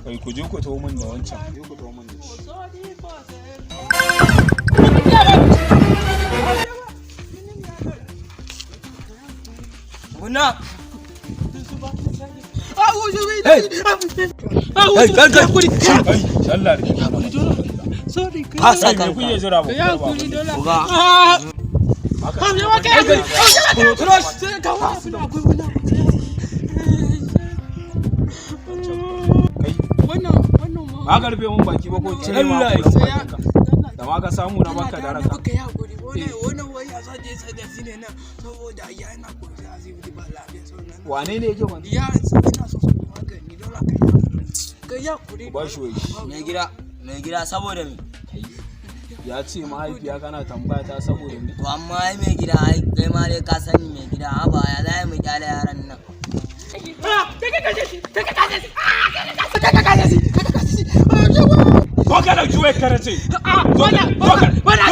Kai, ku je ku taho min da wancan. Je ku taho min da shi. Guna. Hey, kai, kai. Kai, Allah ne. Fasa Kai, me kanka. kuke jira ba? Ya hakuri dole. Uga. Kai, ba ka rufe mun baki ba ko cire ma Allah kuɗin bakinka. Da ma ka samu na baka da raka. Wane ne yake wani? Ku ba shi wai. Mai gida, mai gida, saboda me? Ya ce mahaifiya kana tambaya ta saboda me? To amma ai mai gida, ai kai ma dai ka sani mai gida, haba, ya za mu kyale yaran nan? Ko ka dauki wayar ka nace. Zo ka.